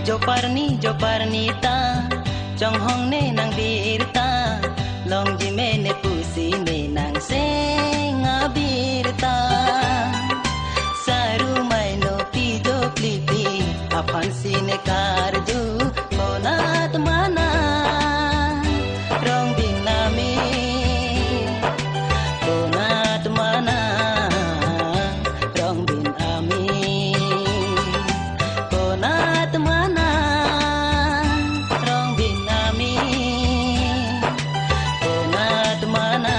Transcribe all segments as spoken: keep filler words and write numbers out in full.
Joparni, joparni ta, chonghong ne nang birta, longji me ne pusi ne nang seng abirta. Saru mai no pijo klipi, aphan si ne karju, konat mana, Rongbin ami, konat mana, Rongbin ami, konat mana, Rongbin ami, konat mana,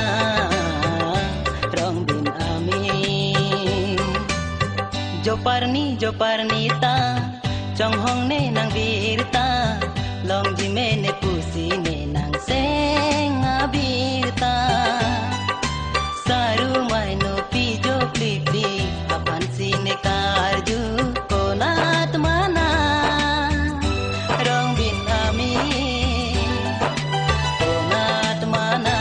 Rongbin ami. Joparni, joparni ta, chonghong ne nang birta, longji me ne pusi ne nang seng abirta. Saru mai no pijo klipi, aphan si ne karju, konat mana, Rongbin ami, konat mana,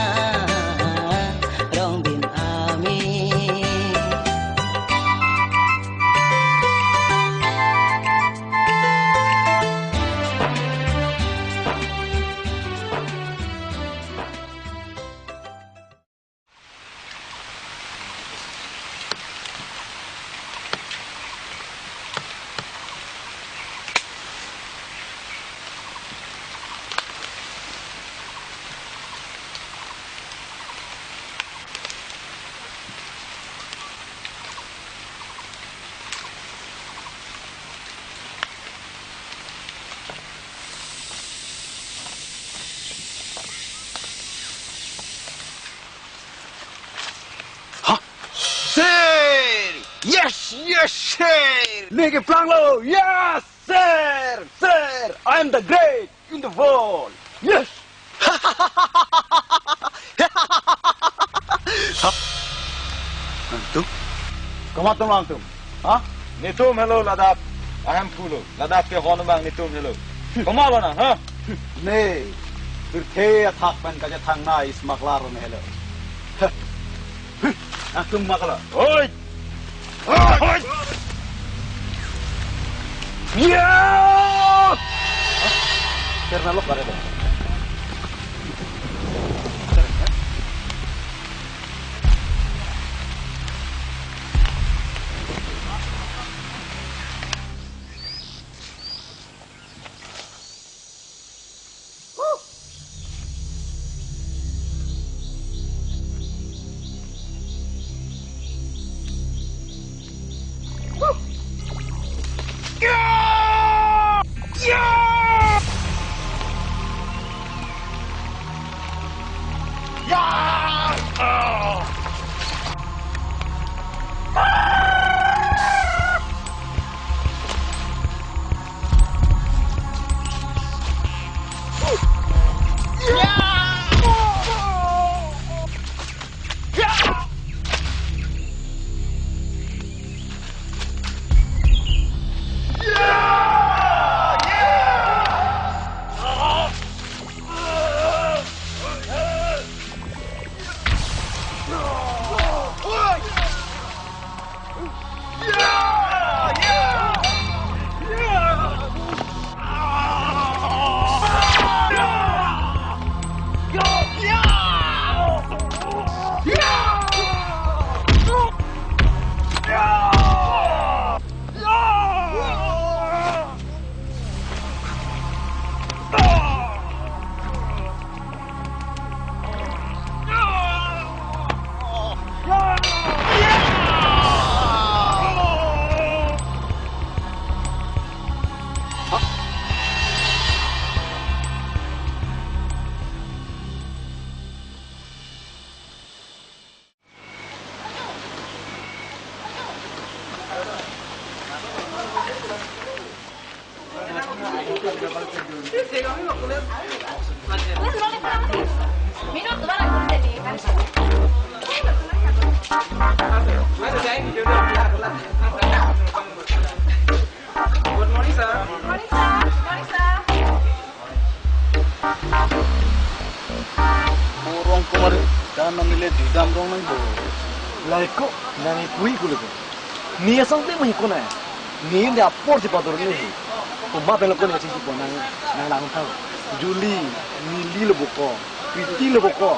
Rongbin ami. Ha? Sir! Yes, yes, sir! Ne keplanglo! Yes, sir! Sir, I am the great in the world! Yes! Nangtum? Komat atum nangtum? Ha? Netum helo ladak ahemphu lo. Ladak kehon abang netum helo. Komatlo nang, ha? Ne, pirthe athak pen kachethang nai smuggler ne helo. Nangtum mak lo. Oi! Oi! Ya! Karena lo kare dong. Good morning, sir. Good morning, sir. Good morning, sir. Borong kumari, dan nang nile didam rong nang bo. Laiko, nang ipui kulo ko. Ni asong te mahi kona. Ni nde apor si pator ni. Ko ma pelo kona si ko nang, nang lang tau. Julie, Mili lo boko. Priti lo boko.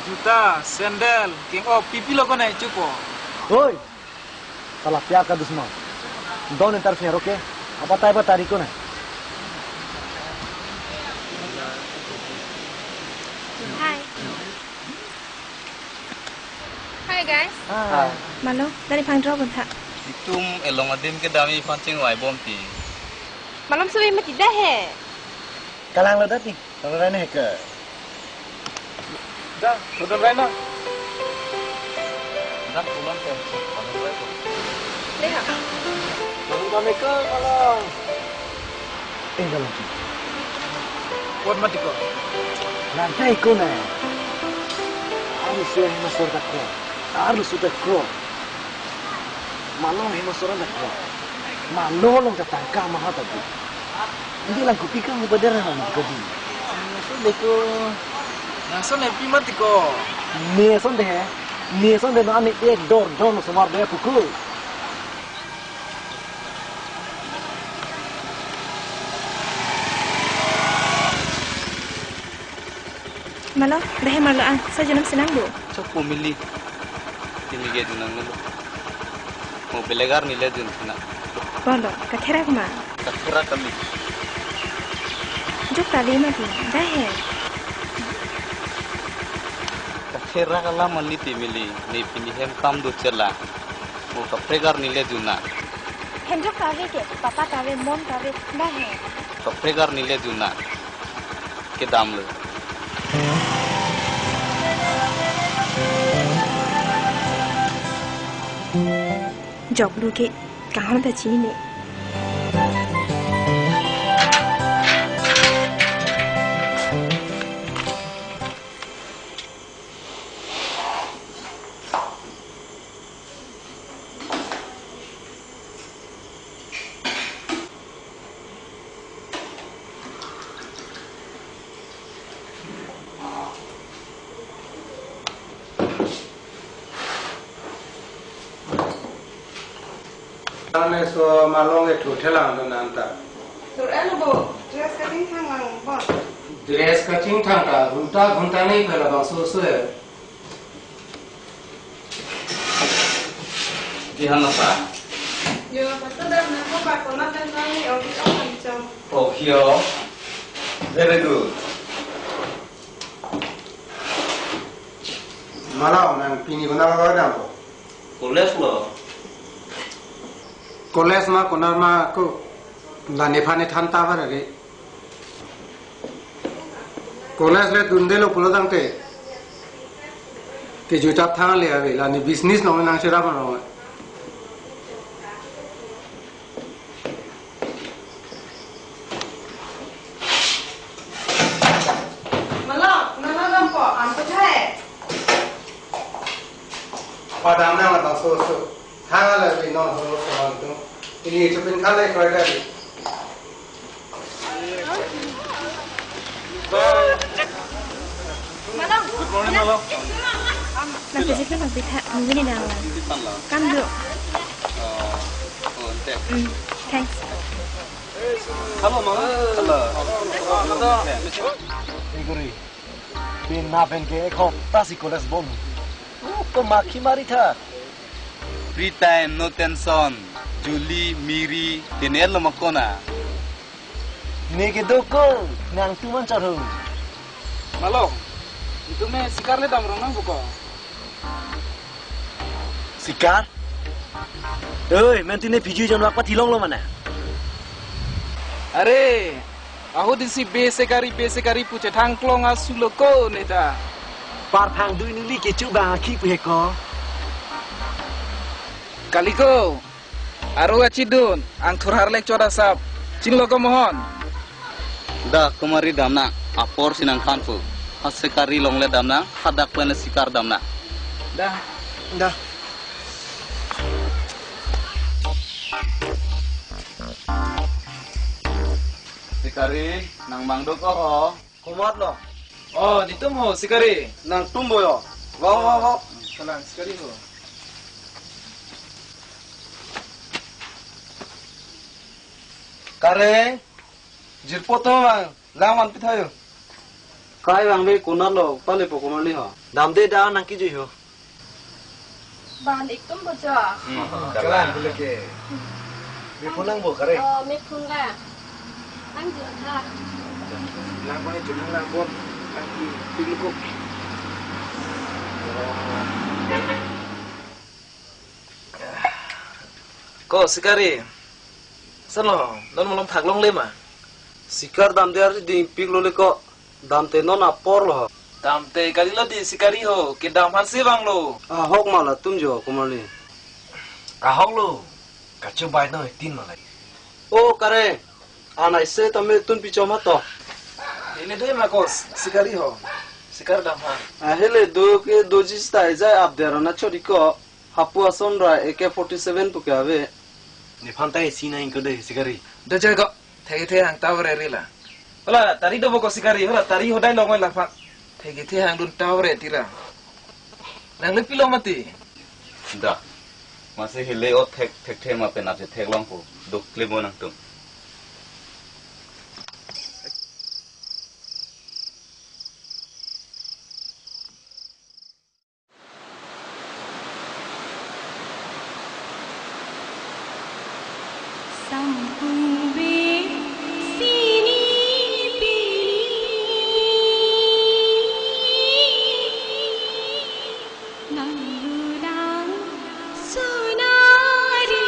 Juta, sandal, keng o, pipi lo kona chupo. Hoi. Salah pyar ka dusman. Don't interfere, okay? Apa tai ba tari ko na? Hi. Hi, guys. Hi. Malo, dari pangdro pun tha. Itum elong adim ke dami pancing wai bom ti. Malom suwi mati dah he. Kalang lo dati. Tolong rai ne ke. Dah, tolong rai na. Dah, pulang ke. Tolong rai ko. Deh, ha. Tolong kami ke, tolong. Eh, tolong ki. Kuat mati ko. Lantai ko na. Harus ya, masuk tak ko. Harus sudah ko. Malong hema soran dak ko. Malong long ta tangka maha ta bu. Indi lang kopi kang upadar ha ma ko di. Laso deko. Laso ne pi mati ko. Ne son de he. Ne son de no ane ek dor don somar de puku. Malo, dah he marlo ang, sa junam senang bu. Chok po mili. Timi ke junang nelo. Mo belegar nile jun sena. Bolo, katherak ma. Katherak kami. Jok tali ma pi, dah he. Katherak alam ani ti mili, ne pini hem kam do chela. Mo kapregar nile juna. Hem jok kave ke, papa kave, mom kave, dah he. Kapregar nile juna. Kedam lo. Jok lu ke, kaham ta chini ne. Ane so malong e thu thelang do nang ta. Sur elo bo, dress kachingthang lang bo. Dress kachingthang ta, ghunta ghunta ne pela bang so so e. Di hana sa. Yo, pato dam na ko ba ko na dan na ni office open chom. Oh, yo. Very good. Malong nang pini ko na ba dam ko. College lo. College ma ko na ma ko. La ne pha ne than ta ba re. College le dundelo pulo tangte. Ke juta thang le ave la ni business no nang sera ba no. Malong, nana lampo, ampo jai. Padam nang la bang so so. Hang ala bi non so so hang tu. Ini chupin kale koi kali. Malong. Good morning, Malong. Nang kejepin nang pitha, nunggu ni nang. Kam jo. Oh, oh, ante. Mm, thanks. Hello, Malong. Hello. Iguri. Bin na pen ke ek hopta si college bon. Oh, ko makhi mari tha. Free time, no tension. Julie, Miri, tenel lo makona. Ne kedo ko, nang tuman chorho. Malong, itum me sikar le dam rong nang buko. Sikar? Oi, men tine phiju jon wak pathilong lo mana? Are, ahut isi be sikari, be sikari pu chethang klong asu lo ko neta. Parphang dui nili kechu bang akhi pu he ko. Kali ko, aro achidun, ang thurhar lek chot asap. Chin lo ko mohon. Da, kumari damnang, apor si nangthanpo. Ha sikari along le damnang, hadak pen sikar damnang. Da. Da. Sikari, nang mangduk oho. Komatlo? Oh, netum ho, sikari. Nangtum bo yo. Vang, vang, vang. Kalang, sikari ho. Kare, jirpo to vang, lang van pithayo. Kai vangve konatlo, pale po komarli ho. Damde da nangkejui ho. Ban iktum bojo. Hmm, kalang pule ke. Me phone lang bo kare. Oh, me phone lang. Ang jur tha. Lang ko jur lang ko. Ang ki piluko. Ko sikari. Salo, non malom thak longle ma. Sikar damde ardi dingpiklo le ko. Damte non apor lo. Damte kalilo di sikari ho, kedam aphan si vanglo. Ahok ma latum jo komarli. Ahok lo. Kachobai no tin ma lai. O kare, anai se tame tun pichom ha to. Hele do ma ko sikari ho. Sikar dam aphan. Ahele do ke doji stai jai abder na chori ko. Hapu ason ra A K forty seven pu ke ave. Nephan ta isi nangji ko de sikari. Da jai ko. Thek kethe hang ta vore rila. Hala tari do bo ko sikari, hala tari hodai long oi lapha. Thek kethe hangdun ta vore tira. Nangli pilo mati. Da. Masi hele o thek thekthe ma pen aphi theklongpo. Duk kle bo nangtum. Sampung be sini pini nang lulang sunari.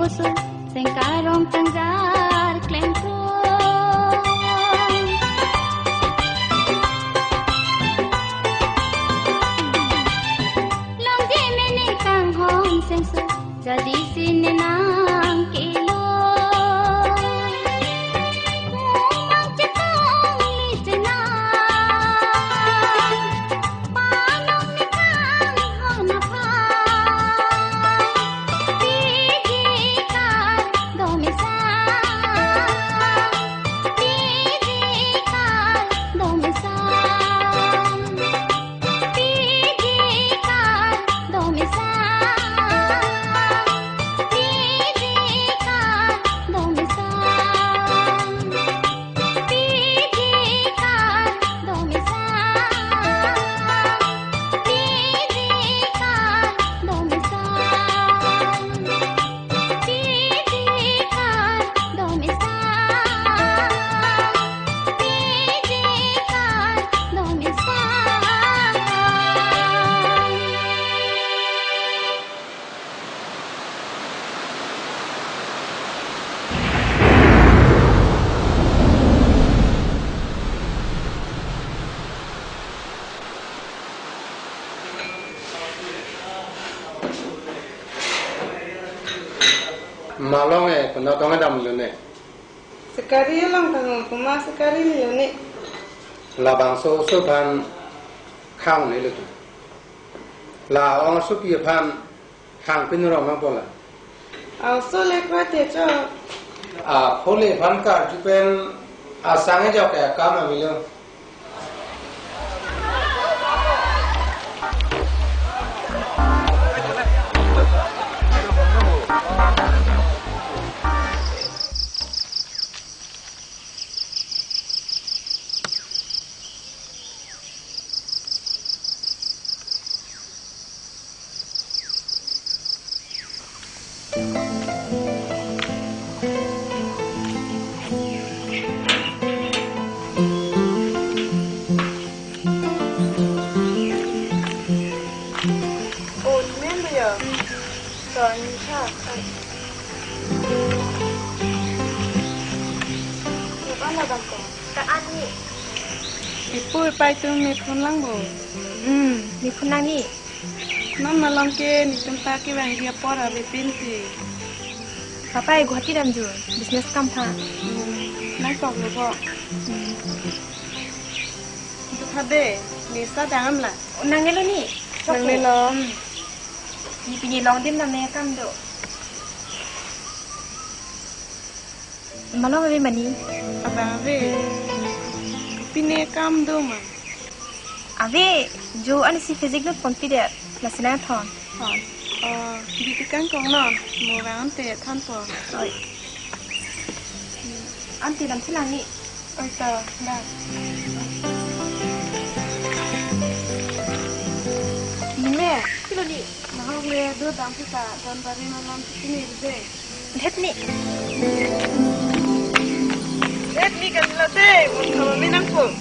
Sengkarong tangjar klem krong. Longji mene kanghon sengso, jadi si ne nangkelo. Mumang chetong li chenang. Panong ne kanghon aphan. Piji kardom isan. Piji kardom isan. Piji kardom isan. Piji kardom isan. Piji kardom isan. Piji kardom isan. Piji kardom isan. Piji kardom isan. Malong e, kono tong damlo ne? Sekari along tang, komat sekari lo ne? Labangso oso aphan khang ne lo tu. La ong supi aphan khang pin rong nang pola. Aso le kra te cho. A khole aphan karju pen asang e jok akam avelo. Oh, ni men ya? Son cha. Ni ba na dam ko? Ka ani. Ipu ipai atum mephun lang bo. Hmm, mephun lang ni. Non malom ke netum ta kevangji apor avepin si. Papai Guwahati damjui, business akam aphan. Hmm, nangkok lo bo. Hmm. Itu thade, nesa dam la. Nangnelo ni. Nangnelo. Hmm. Ni pini longdam nang ne akam do. Malom ave mani? Abang ave. Pine akam do ma? Ave, jo an si physics note ponpi det, lasi nangthon. Thon. Oh, di ti kangkong non, mo vang ante than po. Oi. Ante damsi lang ni. Oi ta, da. Ni me? Pilo ni? Nahok le do damsi ta, don bari malom si pine de. Hetni. Hetni kan late, mun kami nangkong.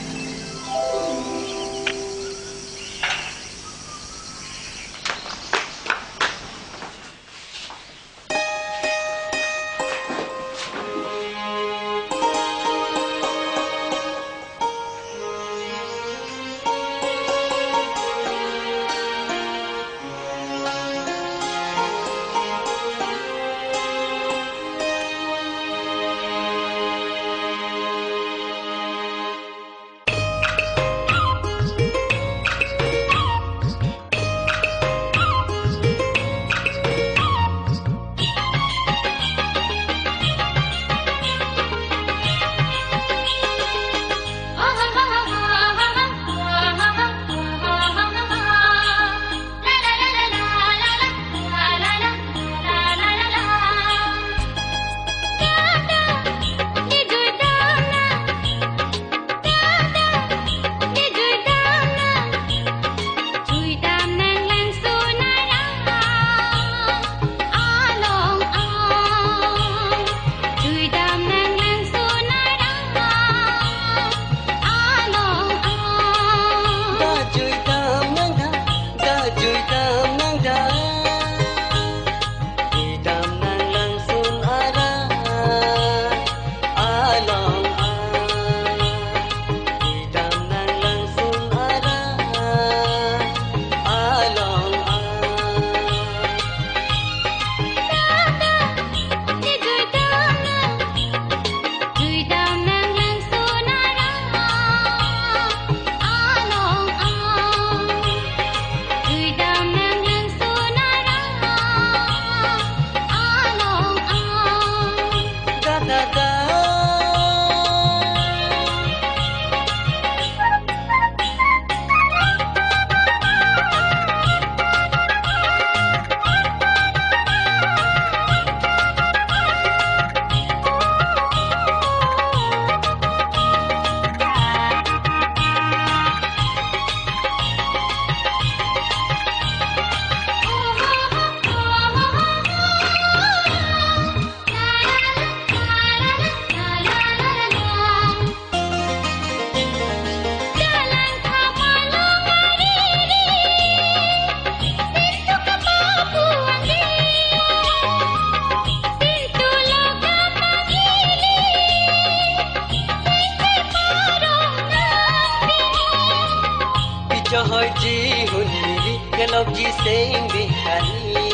Teng bihani,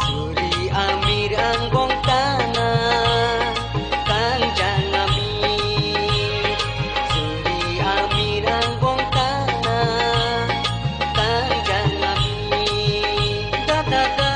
suri amir angbong tana, kangjang amir, suri amir angbong tana, kangjang amir, da da da.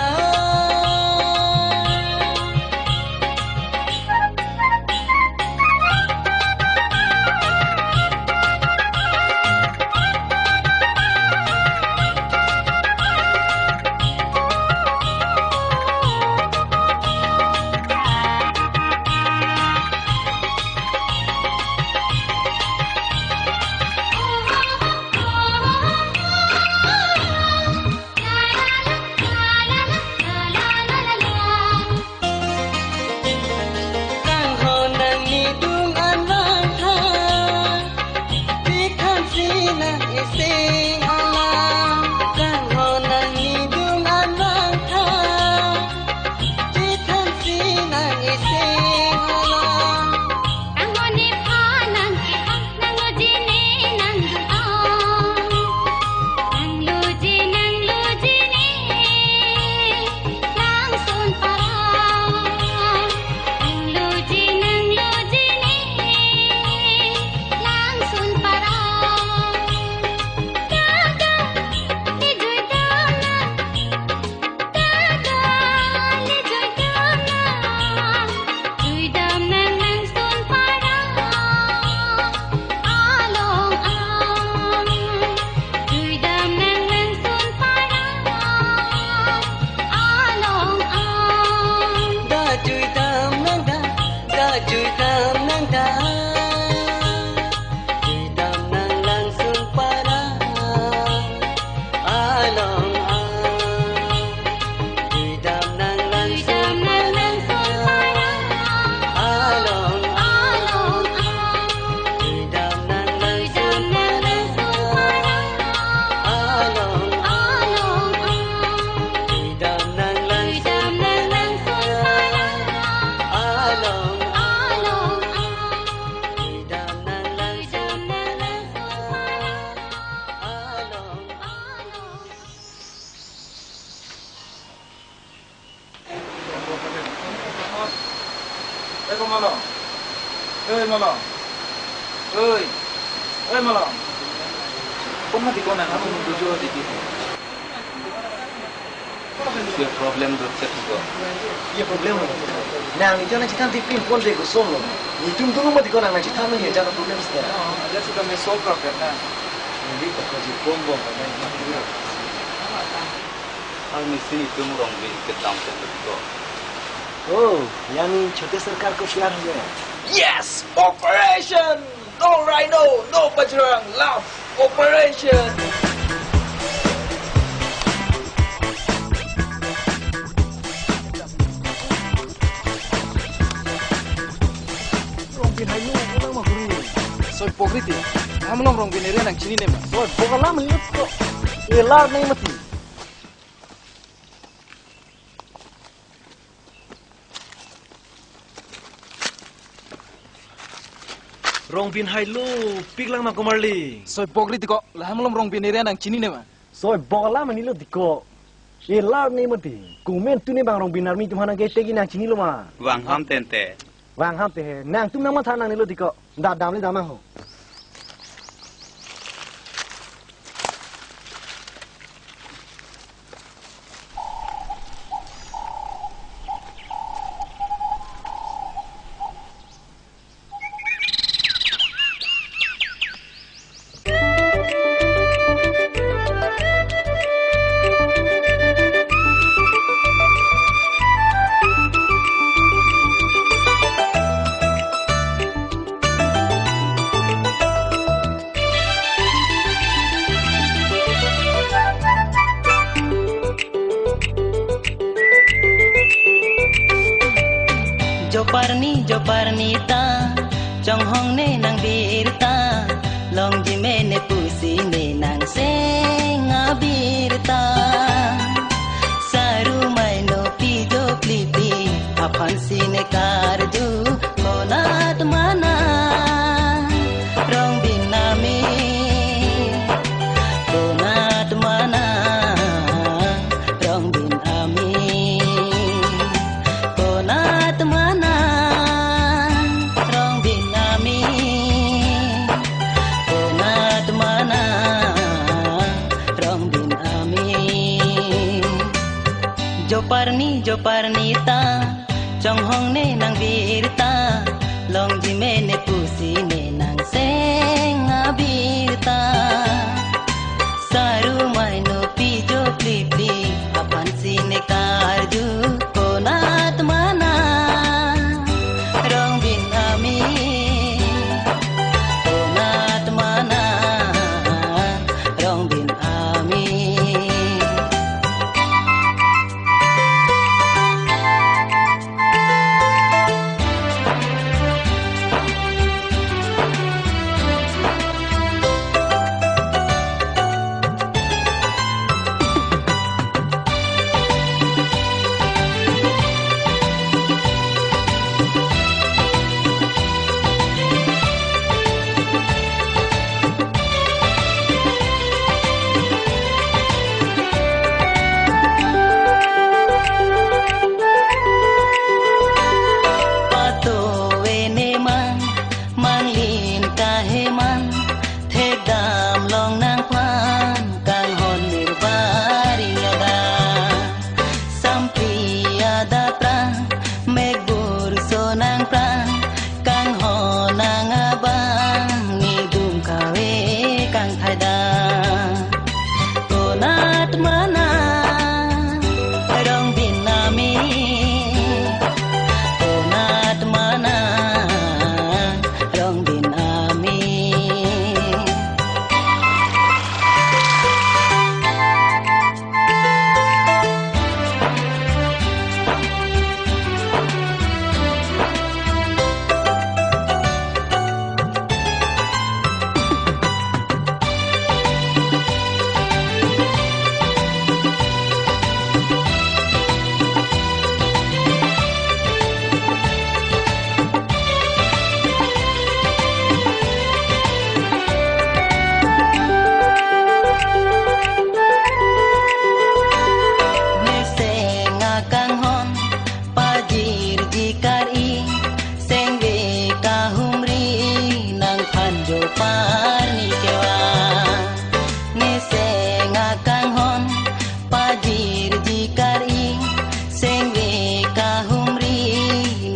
Kanghon nanglidun an vangtha, chethansi nang-iseng alam. Kanghon nanglidun an vangtha, chethansi nang-iseng alam. Kanghon nephan nangkehang, nanglojine nangdun-an. Nanglojine, nanglojine, langsun para. Nanglojine, nanglojine, langsun para. Daga, ni juidam nang. Daga, ni juidam nang. Juidam nang langsun para. Along ang. Juidam nang langsun para. Along ang. Da juidam nang da, da juidam nang da. Juidam nang langsun para. Along ang. Juidam nang langsun para. Along ang. Juidam nang langsun para. Along ang. Juidam nang langsun para. Along ang. Juidam nang langsun para. Along ang. Oi, ko malom. Oi, malom. Oi. Oi, malom. Kon mati kon nang, ako nunggu jo di di. Ye problem dot set ko. Ye problem lo. Nang ni jana chithan ti pin pon de ko som lo. Netum dulu mati kon nang chithan ye jana problem sida. Aja sudah me solve problem na. Hindi ko ko ji pon bon ko na. Army sini tum Rongbin ke down ko. Oh, यानी छोटे सरकार को प्यार हो गया। Yes, operation! No rhino, no bajrang, love operation! Rongbin hai lo, ulang ma guri. Soi pokri ti. Ham long Rongbin area nang chinine ma. Soi pokri alam ni to. Elar nai mati. Rongbin hai lo, pik lang ma komarli. Soi pokri ti ko, laham long Rongbin area nang chinine ma. Soi pokri alam ni lo ti ko. Elar ni mati. Kumen tu ni bang Rongbin army tum hanang ke tegi nang chinilo ma. Vang ham tente. Vang ham te he. Nangtum nang matha nang ni lo ti ko. Da dam le dam ho. Joparni, joparni ta, chonghong ne nang birta, longji me ne pusi ne nang seng abirta. Saru mai no pijo pliti, aphan si ne karju, konat mana, Rongbin nami, konat mana, Joparni, joparni ta, chonghong ne nang birta, longji mene pusi ne nang seng abirta. Saru maino pijo plipli, aphan si ne karju konat mana, Rongbin ami, konat mana, Rongbin ami. Pato vene man, manglin kahe man, thekdam long nangphan, kanghon nirbari ada. Sampli ada prang, mekbur so nangprang, kanghon nang abang, nidum kave kangthai da. Konat mana, Rongbin ami, konat mana, Rongbin ami. Mesen akanghon, pajirji kar-i, sengve kahumri, nangphan joparni kewa. Mesen akanghon, pajirji kar-i, sengve kahumri,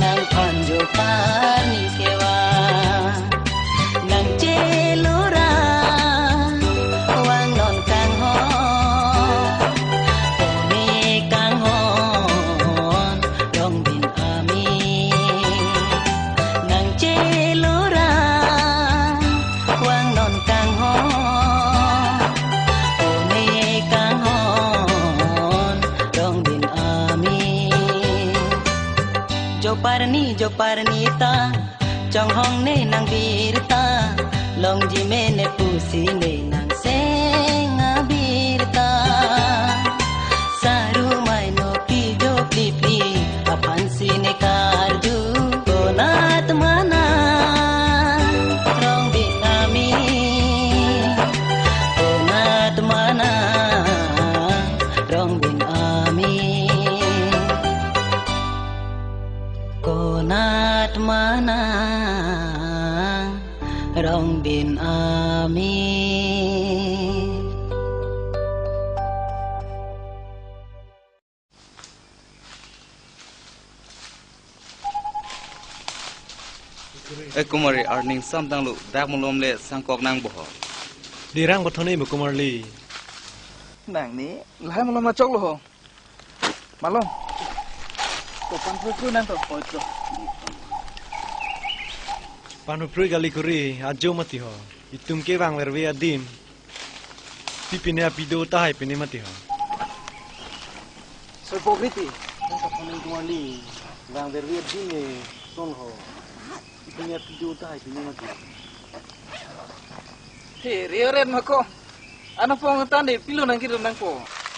nangphan joparni kewa. Nang chelora, vangnon kanghon, pone kanghon, Rongbin ami. Nang chelora, vangnon kanghon, pone kanghon, Rongbin ami. Joparni, joparni ta, chonghong ne nang birta, longji mene pusi ne nang seng abirta. Saru maino pijo plipli, aphan si ne karju konat mana, Rongbin ami, konat mana, Rongbin ami. Konat mana, Rongbin ami. Eh, Kumari, arning samtang lo, dak malom le sangkok nang boho. Dirang bothone bo Kumarli. Nangni, lahai malom na choklo ho. Malom. To pan pru pru nang to, oi to. Pan pru gali kuri, ajo mati ho. Itum ke vangverve adim. Pi pine api do tahai pine mati ho. Soi pokri ti. Nang to pan Kumarli. Vangverve adim e son ho. Pi pine api do tahai pine mati ho. He, re ren mako. Ano pong tan de pilo nang kiro nang po.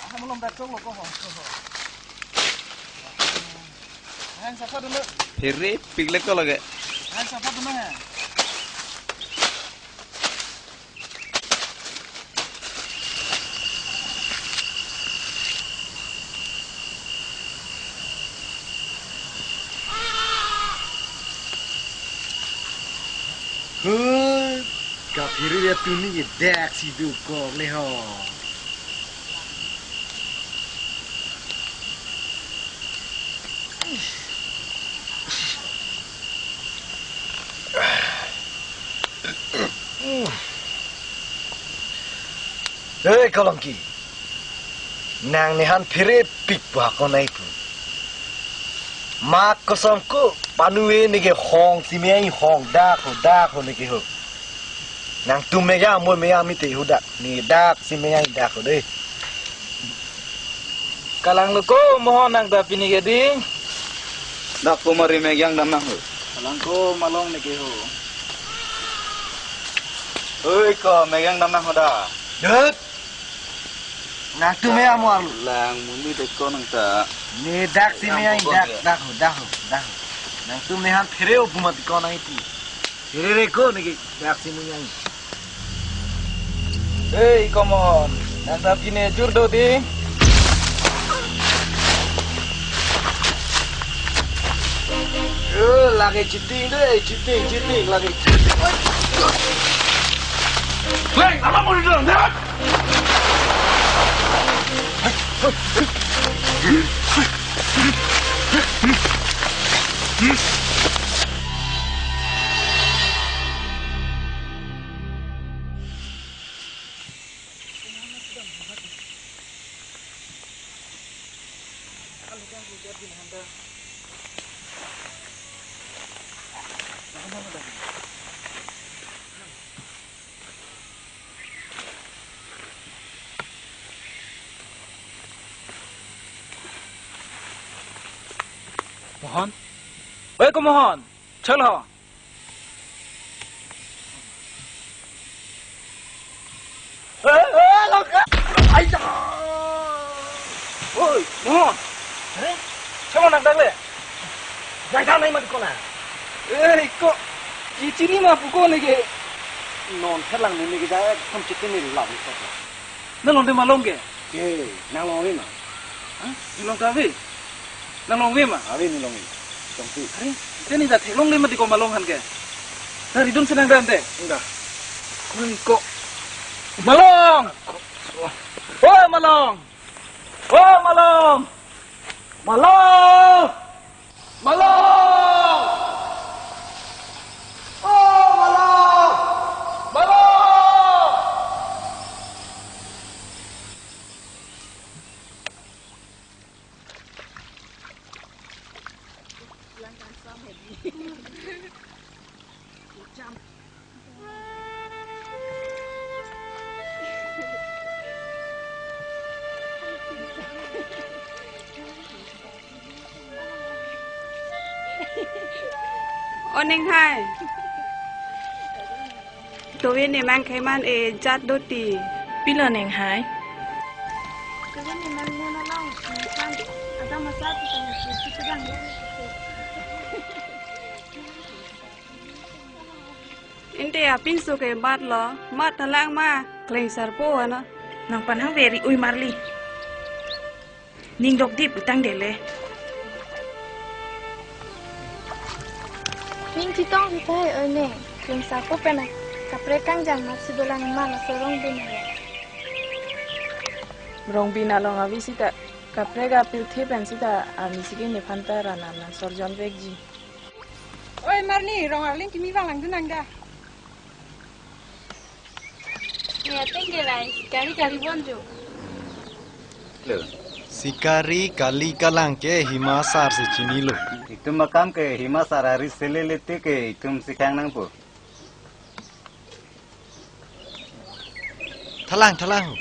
Aha malom dak choklo ko ho. Hang sapa dulu. Phere piklek ko lage. Hang sapa dulu ha. Hei, kaphere atum ni ke dak si dokok le ho. Hei, Kolongki. Nang nephan pherepik pu ako nai pu. Mak kosong ko panu-e neke hong si me ai hong dak ho, dak ho neke ho. Nangtum meyang mo meyang mite ho dak. Ne dak si me ai dak ho dei. Kalang lo ko Mohon nang ta pini ke ding. Dak ko mari meyang dam nang ho. Kalang ko Malong neke ho. Oi ko meyang dam nang ho da. Dut. Nangtum meyang mo arlo. Lang muni dek ko nang ta. Ne dak si me ai dak, dak ho, dak ho, dak ho. Nangtum nephan phere-o pu mati ko nang ipu. Phere-re ko neke dak si me ai. Hei, Komon, nang ta pine jur do ding. Eh, lake cheating dei, cheating, cheating, lake cheating. Oi. Hei, apa mau didorong, dah? Mohon. Oi, Komon. Chalo. Eh, eh, langka. Ai da. Oi, Mohon. Eh? Chalo nang dak le. Jai da nai ma di ko na. Eh, ko. Ichini ma pu ko neke. Non thelang neke jai kom chitini lam ko. Nalong de Malong ke? Ke, nalong ave ma? Hah? Nalong ta ave? Nalong ave ma? Ave, nalong ave. Tongsi. Are, teni ta theklongle ma di ko Malong aphan ke. Dari dun senang dan te. Enggak. Oi ko. Malong! Oh, Malong! Oh, Malong! Malong! Malong! Oh, Malong! Malong! O Nenghai. Tove ne mang khaiman e jat do ti. Pilo Nenghai? Tove ne mang mo na lang, nang san, ada masa tu tang tu tu tang. Ante apinso ke mat lo, mat thalang ma, kleng sarpo ano. Nang panhang veri ui marli. Ning dok dip utang dele. Ning chitong si thai oi ne, kleng sarpo pen kaprek kangjang mat si dolang ma laso Rongbin. Rongbin along avi sita, kaprek apirthe pen sita, arni sigi nephan ta ranan nang sorjon vekji. Oi, marni, rong arling kimi vang lang dunang da. Ne ateng ke lai, sikari kali bonjo. Lo. Sikari kali kalang ke Hima sar si chinilo. Itum akam ke Hima sar ari selele te ke itum si kang nangpo. Thalang, thalang.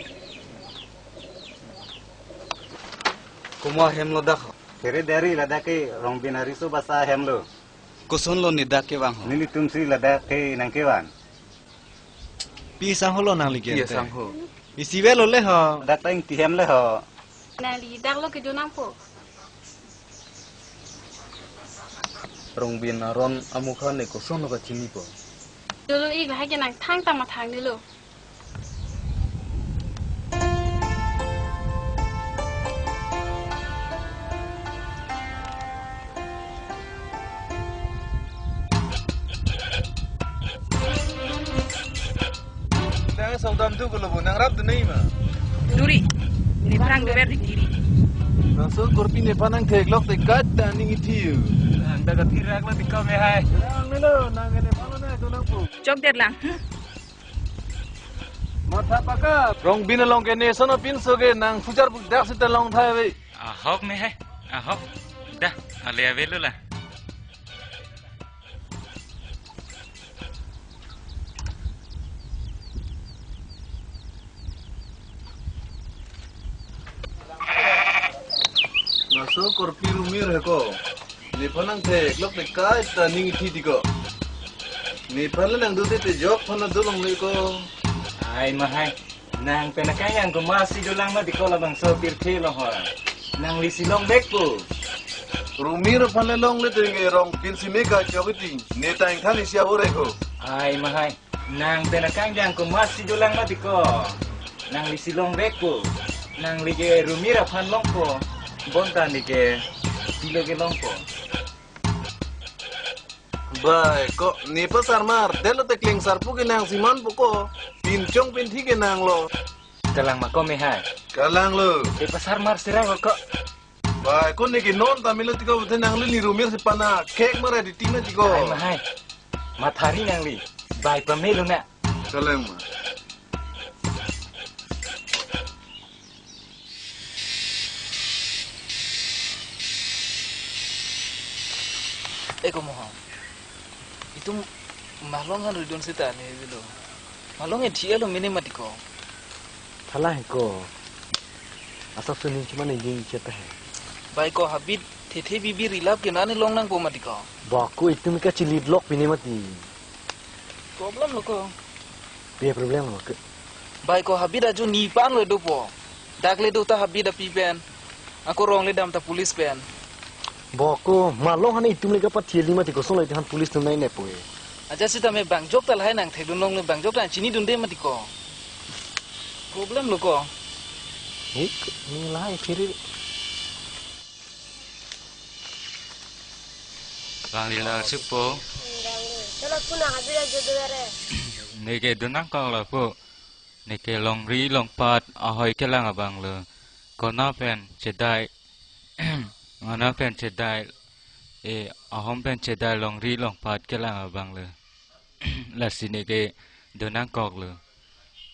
Komo ahem lo dak ho? Phere dari ladak ke Rongbin ariso basa ahem lo. Koson lo ne dak kevang ho? Nelitum si ladak ke nang kevang. Pi sang ho lo nangli ke? Iya, te sang ho. Isi velo le ho. Dak ta ingti hem le ho. Nangli dak lo kejo nangpo. Rongbin aron amokha ne koson lo kachinipo. Dolo ik lahai ke nang thang ta mathang nilo. Nang sodam tu kalau bu nang rap tu nai ma. Duri, ne prang duver di diri. Laso korpi nephan nangtheklok te kaita ning ithi. Nang dak kathiraklo tiko mehai. Nang melo, nang nephan lo nang do nangpo. Chok der lang. Matha pakap. Rongbin along ke ne sono pinso ke nang fujar buk dak sita long thai ve. Ahok mehai. Ahok. Dah, ale avelo la. Laso korpi Rumir he ko. Nephan nangtheklok te kaita ning ithi tiko. Nephan le nangdo te te jok phan do longle ko. Ai mehai. Nang pen akang yang komatsi dolang ma tiko labangso pirthe along ho. Nangli si longvekpo. Rumir aphan le longle te nge Rongbin si me kachok iti. Ne ta ingthan isi abore ko. Ai mehai. Nang pen akang yang komatsi dolang ma tiko. Nangli si longvekpo. Nangli ke Rumir aphan longpo. Bonta ne ke pilo ke longpo. Bai, ko ne pasarmar, detlo te Klengsarpo ke nang si manpo ko, pinchong pinthi ke nanglo. Kalang ma ko mehai. Kalanglo. Te pasarmar sira ko. Bai, ko ne ke non ta melo tiko, te nangli ne Rumir si pana, kek mara di tina tiko. Ai mehai. Mathari nangli. Bai pamelo na. Kalang ma. Eko mohang. Itum malong han ridon seta ne bilo. Malong e thia lo mene ma tiko. Thala he ko. Asap suning cuma ne jing ceta he. Bai ko habit thethe bibi rilap ke nani long nangpo ma tiko. Bako itum ka chilitlok pine mati. Problem lo ko. Pe problem lo ke. Bai ko habit ajo nephan lo dopo. Dak le do ta habit api pen. Ako rong le dam ta police pen. Bako malong han itum le kapathi li mati koson lo iti han police atum nai nepo e. Aja sita me bangjok ta lahai nangthekdun longle bangjok ta chinidunde mati ko. Problem lo ko. Hik, ni lahai phiri. Bang lila supo. Chala puna habit ajo do re. Ne ke do nangkok lo po. Ne ke longri longpat ahoi kelang abang lo. Kona pen chedai. Kona pen chedai. E, ahom pen chedai longri longpat kelang abang lo. Lasi ne ke do nangkok lo.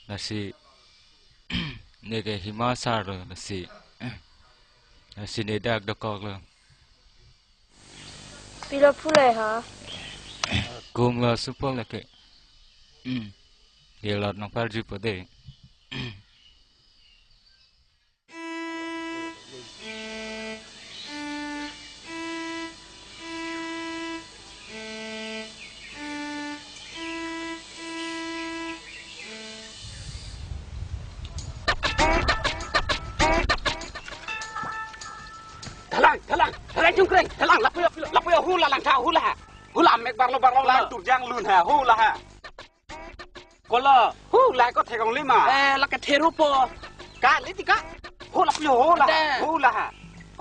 Lasi ne ke hima sar lo lasi. Lasi ne dak dokok lo. Pilo phulai ha. Kum lo supol lake. Hmm. Ye lot nang parju po de. Thalang, thalang, thalang chungkreng, thalang, lapu-, lapu-, lapu-, hula langtha, hula ha. Hula mek barlo, barlo, lang turjang lun ha, hula ha. Kolo, hula ko thekong lima. Eh, lake therupo. Ka, liti ka. Hula pu hula ha, Ate. Hula ha.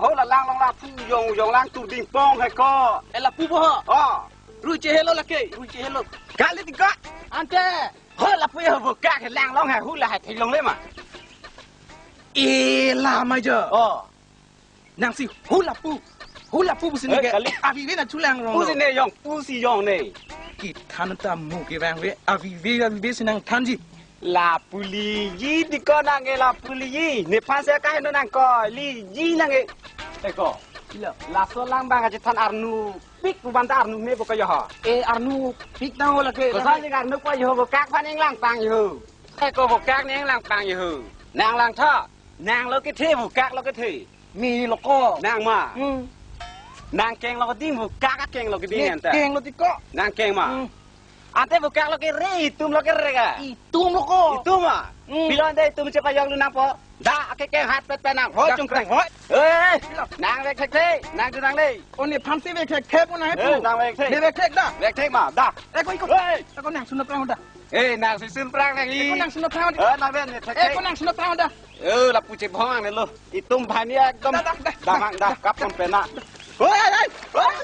Hula lang long lapu yong, yong lang turding pong he ko. Eh, lapu bo ho. Oh. Rui chehelo lake, rui chehelo. Ka, liti ka. Ante. Hula pu ho bo ka, lang long ha, hula ha, theklong lima. Eh, lama jo. Oh. Nangsi hula pu. Hula pu pusi ne ke. Eh, kali. Avi ve na chulang rong. Pusi ne yong, pusi yong ne. Kethan ta mu ke vang ve. Avi ve, avi ve si nangthanji. Lapu liji tiko nang e lapu liji. Nephan si kaheno nangkok. Liji nang e. Eko. Ilo. Laso lang bang achethan arnupik pu ban ta arnumepik ko jo ho. Eh, arnupik nang ho lake. Kosa lake arnup ko jo ho bo kak phan ing langpang jo ho. Eko bo kak ne ing langpang jo ho. Nang langtha. Nang lo kethe bo kak lo kethe. Mi lo ko. Nang ma. Hmm. Nang keng lo keding bo kak keng lo keding. Ne anta. Keng lo tiko. Nang keng ma. Hmm. Ante bo kak lo kere, itum lo kere ka. Itum lo ko. Itum ma. Hmm. Pilo ante itum chepajok lu nangpo. Da ake keng hat pet pet nang. Hoi, dak, chungkreng, dak, hoi. Eh, pilo. Nang vek thek the, nang tu nang le. Oh, nephan si vek thek the pun nang he pu. Eh, nang vek thek. Ne vek thek da. Vek thek ma, da. Eh, ko iko. Hoi. Ko nang sunap rang da. Eh, nang si sun prang nang i. Eh, ko nang sunap rang da. Eh, nang vek ne thek. Eh, ko nang sunap rang da. Eh, lapu chebhong ne lo. Itum bhani ekdom. Dah, dah, dah. Damang dah, kap pon pena. Hoi, hoi, hoi.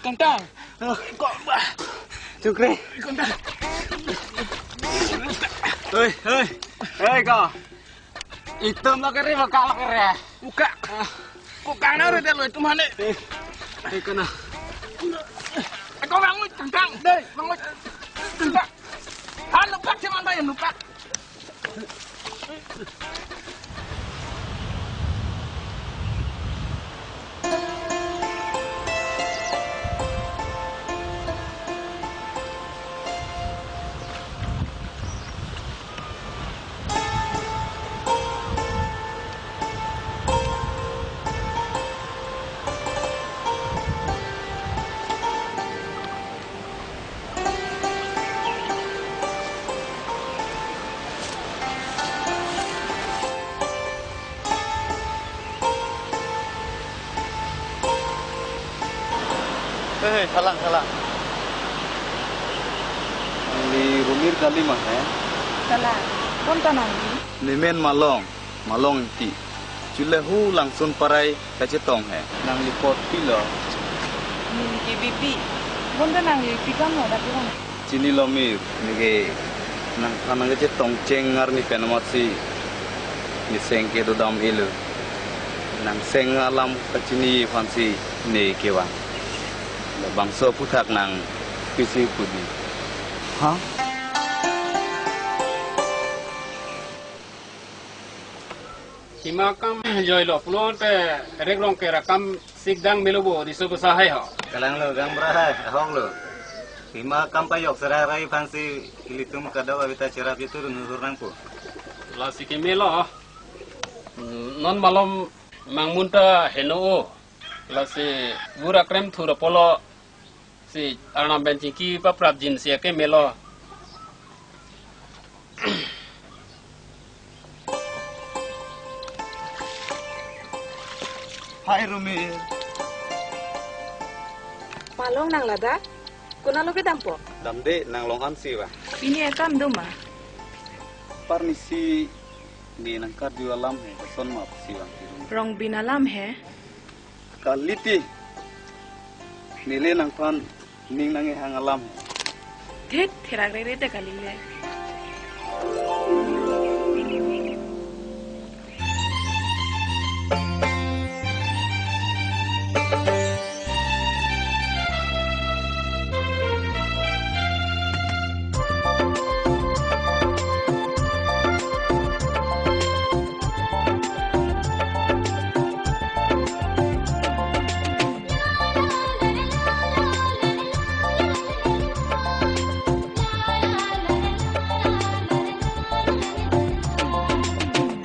Kangtang. Kok ba. Chukre. Kangtang. Hei, hei. Hei, ko. Itum lo kere, maka lo kere. Uka. Ko kang na re de lo itum hane. Eh, eh, kana. Ko bang lo kangtang. Dei, bang lo. Kangtang. Han lupak cuman bayar lupak. Hei, hei, halang, halang. Nangli Rumir kali ma, he? Kalang, bonta nangli? Nemen Malong, Malong Ingti. Chule hu Langsun Parai kachetong he. Nangli apot pilo? Neli ke Bibi. Bonta nangli pi kam lo dak kevang? Chinilo mir, neke nangphan nangkachetong cheng arni pen amatsi neseng kedo dam-elo. Nangseng alam kachini aphansi ne kevang. Labangso aphuthak nang pisi pudi. Ha? Hima akam joilo pulote Rekrong ke rakam sikdang melo bo, riso besa hai ho. Kalang lo, gang bra hai, ahok lo. Hima akam pajok sera rai aphansi ilitum kadokave ta cherap itur nuhur nangpo. Lasi keme lo. Non malom mangmun ta heno o. Lasi bura krem thur apotlo. Si Arnam pen chingki paprap jin si akeme lo. Hai Rumir. Malong nang ladak? Konatlo kedampo? Damde, nang long-an si ba. Pini akam do ma? Parnisi ne nangkarju alam he, lason ma si bang Rumir. Rongbin alam he? Kalite. Neli nangphan ning nangkehang alam. Thit, therak rere te kali le.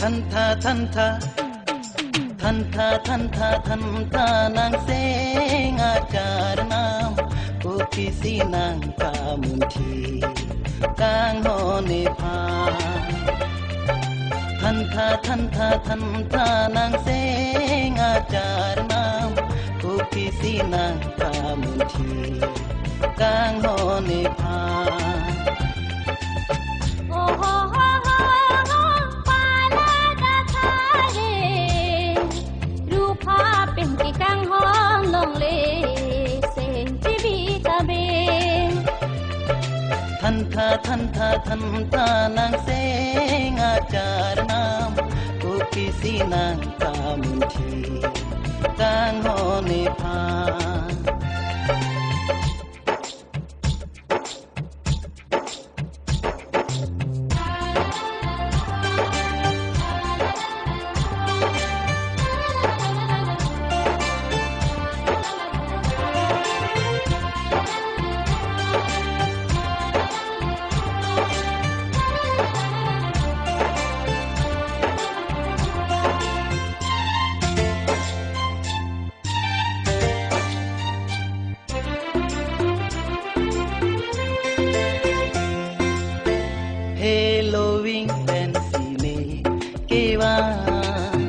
Thantha, thantha, thantha, thantha, thantha, nangseng acharnam, kopisi nangpamunthi kanghon aphan. Thantha, thantha, thantha, nangseng acharnam, kopisi nangpamunthi kanghon aphan. Oho ho ho ho, pala da thare, rupha pen ke kanghon longle, seng chibi tabe. Thantha, thantha, thantha, nangseng acharnam, kopisi nangpamunthi kanghon aphan. Helo ving pensi ne kevang,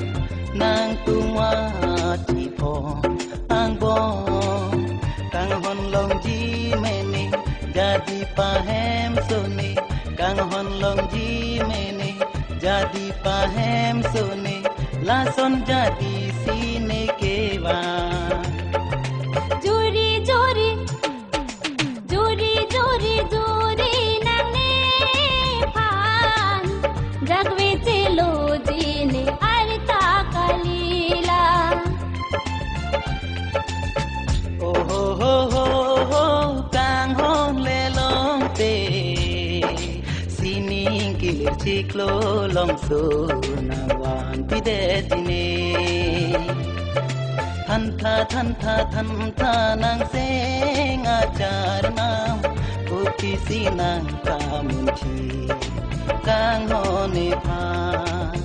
nangtum achipo angbong. Kanghon longji mene, jadi pahem sone. Kanghon longji mene, jadi Di pahem sone, lason jadi sine kevang. Juri, juri, juri, juri, juri nangnephan. Jakve cheloji ne arta kalila. Oh ho ho ho ho, kanghon le longte. Sining kilir chiklo longso nangvanpidet ne. Thantha, thantha, thantha nangseng acharnam. Kopisi nangkamunthi kanghon nephan.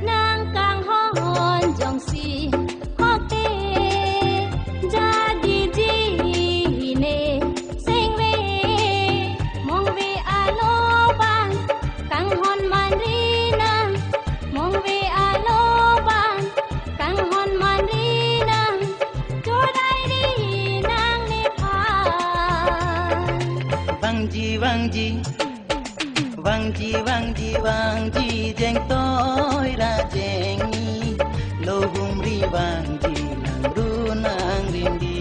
Nang kanghon jongsi hokte, jadiji ne sengve, mongve alo bang kanghon manri nang, mongve alo bang kanghon manri nang, chodai ri nangnephan. Vangji, vangji, vangji, vangji, vangji, jeng toi ra jeng ni, lo humri vangji, nang ru nang rimdi.